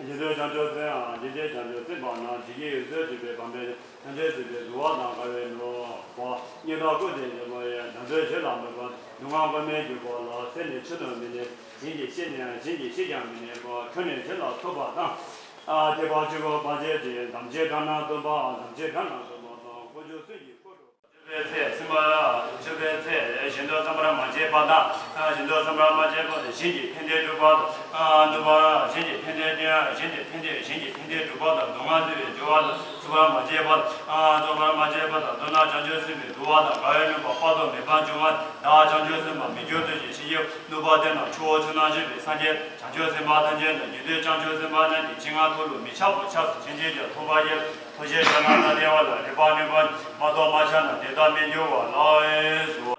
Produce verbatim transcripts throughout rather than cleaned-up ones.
རྗེ་བཙུན་བྱང་ཆུབ་སེམས། རྗེ་བཙུན་བྱང་ཆུབ་སེམས་དཔའ་རྣམས། ཇི་སྐད་ཡོངས་སུ་གྲུབ་པའི་བར་མའི་ཐམས་ཅད་སྲིད་པའི་འདུལ་བ་དང་འགལ་བའི་ནོར་བུ། སྙིང་ཐག་བཀོད་དེ་འཇོམས་པ་ཡི། དམ་ཚིག་ཆོས་ལ་མོས་པ། སྡུག་བསྔལ་མགོན་མེད་གྱུར་པ་ལ། བསད་ནས་འཆི་རྣམས་མི་གནས། གཞན་གྱིས་བཤད་ནས་གཞན་གྱིས་བཤད་ཀྱང་མི་གནས་པ། ཁྱོན་ནས་དེ་ལ་ཐུག་པ་དང་། ཨ། ཐེག་པ་ཆེན་པོ་སྤང་བྱའི་ཕྱིར། དམ་ཅན་དགྲ་རྣམས་བཏུལ་བའམ། དམ་ཅན་དགྲ་རྣམས་བཏུལ་བ་དང་། དཀོན་མཆོག་གསུམ་གྱི་དཀོར་སྒྲུབ། མཆོད་པའི་ཚེ། སེམས་པ་མཆོད་པའི་ཚེ། གཞན་དོན་བསམ་པར་མ་བྱས་པ་དང་། གཞན་དོན་བསམ་པར་མ་བྱས་པ་དང་། གཞན་གྱི་ཕན་བདེ་སྒྲུབ་པ་དང་། ནུས་པ། གཞན་གྱི་ཕན་བདེ་བསྟན། གཞན་གྱི་ཕན་བདེ། གཞན་གྱི་ཕན་བདེ་སྒྲུབ་པ་དང་། སྡུག་བསྔལ་བསལ་བའི་སྦྱོར་བ་དང་། བཙུན་པར་མ་བྱས་པ་དང་། བཙུན་པར་མ་བྱས་པ་དང་། མདོར་ན་བྱང་ཆུབ་སེམས་དཔའི་འདུལ་བ་དང་འགལ་བའི་མིན་པ། དཔག་ཏུ་མེད་པ་འབྱུང་བ་དག་བྱང་ཆུབ་སེམས་དཔའ་མི་འགྱུར་དུས་ཀྱི་ཕྱིན་ཆད་ནུས་པ་ལྡན་ན་ཆུ་བོ་ཆུ་ནང་བཞུགས་པའི་སངས་རྒྱས་བྱང་ཆུབ་སེམས་དཔའ་ཐམས་ཅད་དང་། རྒྱུད་སྡེ་བྱང་ཆུབ་སེམས་དཔའ་རྣམས་ཀྱི་སྤྱན་སྔར་ཐུགས་ལ་མི་ཆགས་པ་ཆགས་སོ། ཕྱིན་ཆད་ཀྱང་ཐོགས་པ་ཡལ། ཐུགས་རྗེ་བྱང་ན་ད་བདེ་བ་ལ། རེ་བ་ནུས་པ་མ་ཐོབ་མ་ཆགས་ན་དེ་ལྟར་མི་འགྱུར་བ་ལགས་སོ།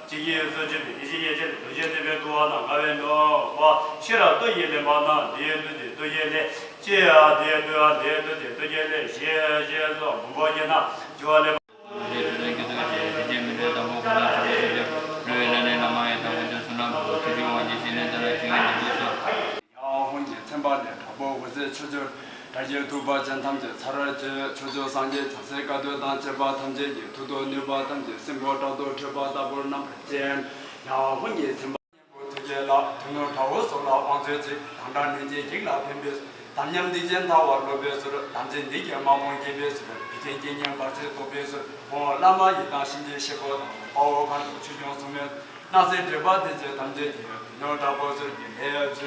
ཇི་སྐད་ཡོངས་སུ་གྲུབ་པའི་དེ་བཞིན་གཤེགས་པ་ལ། རྡོ་རྗེ་ཐེག་པའི་འདུལ་བ་དང་འགལ་བའི་ནོར་བུ། ཤེས་རབ་ཏུ་ཡིས་ལེན་པ་དང་། དེའི་བདུད་རྩི་ཏུ་ཡིས་ལེན། ཅི་ཡང་དེའི་བདུད་དེའི་བདུད་རྩི་ཏུ་ཡིས་ལེན། ཞེས་ཞེས་སོགས་མང་པོ་བགྱིས་ན་སྦྱོར་བ་ལེན་པ། རྗེ་བཙུན་དགེ་ཚུལ་གྱི་རྗེ་མི་འགྲོ་དང་པོ་གོ་ལ་ཆེན་པོ་ཆེ། འགྲོ་བའི་ལམ་ནས་ལམ་མ་ཡིན་དང་། དཀོན་མཆོག་གསུམ་ལ་འབུལ་བ། ཐུགས་རྗེའི་དབང་གིས་བྱིན་ནས་བདག་ལ་བྱིན་གྱིས་བརླབ་ཏུ་གསོལ། ཡང་དབང་གི་མཚན་པ་ལས་དྲག་པོའི་འོད་ཟེར་ཕྱོགས་བཅུར་སྒྲ་བརྒྱའི་ཐུབ་པ་ཅན་ཐམས་ཅད་ཚར་གཅོད། ཕྱོགས་བཅུའི་སངས་རྒྱས་བྱང་སེམས་བཀའ་སྡོད་དང་བཅས་པ་ཐམས་ཅད་ཀྱི་མཐུ་སྟོབས་ནུས་པ་ཐམས་ཅད་སེམས་ཁོང་དྲག་ཏུ་ཁྲོས་པ་ལྟ་བུར་རྣམ་པར་བརྟེན། ཡང་དབང་གི་མཚན་པ་གཉན་པོ་ཐུགས་ཀྱི་ལྷ། དུད་འགྲོ་དྲག་པོ་སོགས་ལ་དབང་མཛད་ཅིང་། སྡང་དགྲ་གནོད་བྱེད་བགེགས་ལ་ཕན་པའི་ཚུལ། དམ་ཉམས་སྡིག་ཅན་ཐལ་བར་རློག་པའི་ཚུལ། དམ་ཚིག་འདི་ཀྱང་དམག་དཔུང་རྒྱས་པའི་ཚུལ། བདུད་རྩི་རྐྱེན་ངན་བར་ཆད་བཟློག་པའི་ཚུལ། བུམ་པ་བླ་མ་ཡི་དམ་གཤིན་རྗེའི་གཤེད་པོ་དང་། དཔའ་བོ་མཁའ་འགྲོ་ཆོས་སྐྱོང་སྲུང་མའི། སྣང་སྲིད་འདྲེས་པ་སྡེ་བརྒྱད་ཐམས་ཅད་ཀྱི། དུད་འགྲོ་དྲག་པོ་ཟུར་གྱི་ལྷའི་མཛོད་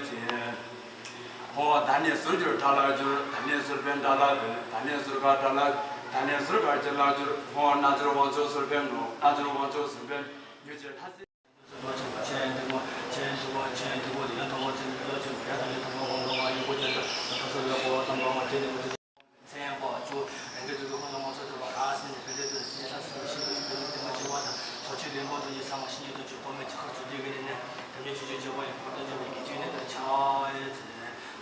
ཅན། ཧོ། བདག་ནི་ཟུར་གྱི་དགྲ་ལ་འགྱུར། བདག་ནི་ཟུར་པའི་དགྲ་ལ་འགྱུར། བདག་ནི་ཟུར་པ་དགྲ་ལ། བདག་ནི་ཟུར་པ་ཁྱེད་ལ་འགྱུར། ཧོ། རྣལ་འབྱོར་དབང་ཕྱུག་ཟུར་པའི་ངོ་། རྣལ་འབྱོར་དབང་ཕྱུག་ཟུར་པའི་ངོ་། ཆེན་ལྷ་སྲས། མཚན་པ་བཅུ། རང་གི་དུས་ཀྱི་ཁོང་ལ་མ་ཚོགས་ཐུབ་པ་ར་སྲིད་ནས་བེ་ཏེ་ཏུ་ཞིང་ལ་སྲིད་པའི་ཤིང་ལ་དེ་མ་བྱེད་པ་དང་། ཞོ་ཆུ་ལེན་པོ་དུ་ཡི་ཚང་མ་ཤིང་ཡོད་དུ་ཆུ་ཀོ་མེ་ཅི་ཁར་ཆུ་དེ་གི་ནས་ནས་དམ་ཉམས་ཆུ་ཆུ་བྱེད་པ་ཡང་ཁོ་དོན་བྱེད་པའི་དགེ་ཆུ་ནས་དུ་ཆ་ཨེ་ཚེ།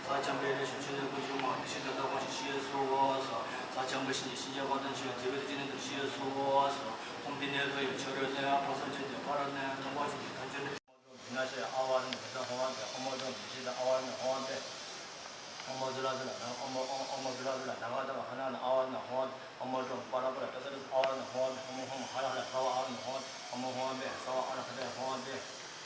ས་ཆམ་པའི་རེ་ཞོ་ཆུ་ལེན་པོ་ཞུ་མ་དེ་ཤི་ད་ད་གོང་ཞིག་ཤི་སོ་སོ། ས་ཆམ་པའི་ཤིང་ཆུ་ཤིང་ཆ་བ་དང་ཆུ་ཡང་མཛེས་པའི་དུ་ཤི་སོ་སོ། ཧོམ་དེ་ནས་ལོ་ཡང་ཆ་རོལ་ལས་ཨ་ཕ་ས་ཆུ་དེ་ཕ་ར་ནས་ཐམ་པ་ཆུ་དེ་ཐམ་ཆུ་ནས། མི་ན་ཤེས་ཨ་ཝ་ར་ནི་བེ་ས་ཧོ་ཝ་པེ། ཨོ་མོ་ཏོ་མི་ཤེས་ད་ཨ་ཝ་ར་ནི་ཧོ་ཝ་པེ། ཨོ་མོ་ཛི་ལ་ཛི་ལ་ན་ཨོ་མོ་ཨོ་ཨོ་མོ་ཛི་ལ་ཛི་ལ་ན་ག་ད་ག་ཧ་ན་ན་ཨ་ཝ་ར་ན་ཧོ་ཝ་པེ། ཨོ་མོ་ཏོ་པ་ར་པ་ར་ཏ་ས་ཏ་ཨ་ཝ་ར་ན་ཧོ་ཝ་པེ། ཨོ་མོ་ཧོ་མ་ཧ་ལ་ཧ་ལ་ས་ཝ་ཨ་ཝ་ར་ན་ཧོ་ཝ་པེ། ཨོ་མོ་ཧོ་ཝ་པེ། ས་ཝ་ཨ་ར་ཧ་ཏ་ཧོ་ཝ་པེ།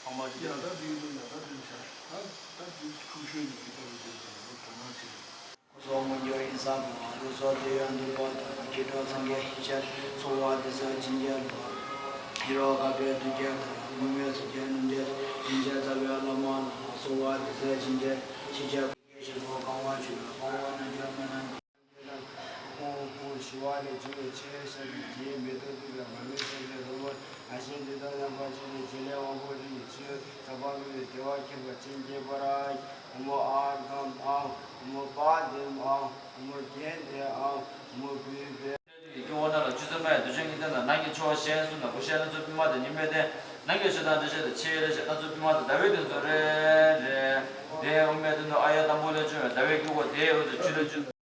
ཨོ་མོ་ཛི་ལ་ཛི་ལ། ཡ་ད་དེ་ཡིན་ན་ཡ་ད་དེ་བྱ། ད་ད་དེ་ཁུག་ཤོས་ནི་གི་ད་དེ་དེ་དེ་དོ་སྣང་བྱེད། སྐུ་གསུང་མངོན་གྱུར་ཨིན་ས་གོང་། ལུགས་སྲོལ་དེ་ཡང་འདུལ་བ་དང་། མཁས་གྲུབ་སངས་རྒྱས་ཤེས་བྱ་གསོལ་བ་འདེབས་སོ་བྱིན་གྱིས་རློབས། ཧེ་རུ་ཀ་པའི་གདུལ་བྱ་དང་། མུ་མེད་ཚོགས་ཀྱི་སྣང་བརྙན་དང་། རིན་ཆེན་རྩ་བའི་བླ་མ་རྣམས་ལ་གསོལ་བ་འདེབས་སོ་བྱིན་གྱིས་རློབས། ཤེས་བྱ་ཀུན་གྱི་ཞིང་ཁམས་གང་བར་གྱུར་པའི་དཔའ་བོ་རྣལ་འབྱོར་མ་རྣམས་ཀྱིས། ཧཱུྃ་ཧཱུྃ་ཞི་བ་ལྷས་བྱིན་པའི་ཕྱག་ཞབས་ཀྱིས་མེ་ཏོག་གདུགས་པའི་མར་མེ་མཆོད་པའི་རོལ་མོ། ཨ་ཞེ་འདི་དག་རྣམ་པར་སྤྱན་ནས་བྱིན་རླབས་དབང་པོ་རིགས་ཀྱི་ཆོས་ཟབ་པ་སྨྲ་བའི་བདེ་བ་མཁྱེན་པ་ཅན་གྱི་བར། ཨོཾ་ཨཱཿཧཱུྃ་ཨཱཿཧཱུྃ། ཨོཾ་བ་དྷཱིཿཧཱུྃ། ཨོཾ་གྷནྡྷེ་ཧཱུྃ། ཨོཾ་བྷཱུ་བྷེ། ཀྱི་དབང་རྣམས་ལ་ཆུ་ཚོད་མ་ཡི་དུས་ཆེན་གྱི་སྟེང་དུ་ནང་གི་ཆུ་བ་གཞན་གསུམ་དང་སྒོ་ཤེས་སྣ་ཚོགས་པད་མ་དང་ཉི་མའི་སྟེང་། ནང་གི་ཆུ་དང་འདྲེ་ཤེས་དང་ཆེ་བའི་རེ་ཤེས་སྣ་ཚོགས་པད་མ་དང་ཟླ་བའི་སྟེང་དུ་རེ་རེ། དེའི་དབུ་མའི་སྟེང་དུ་ཨཱརྱ་དང་པོ་ལས་བྱུང་བའི་ཟླ་བའི་དཀྱིལ་འཁོར་དེའི་དབུས་སུ་ཆུ་ལས་བྱུང་།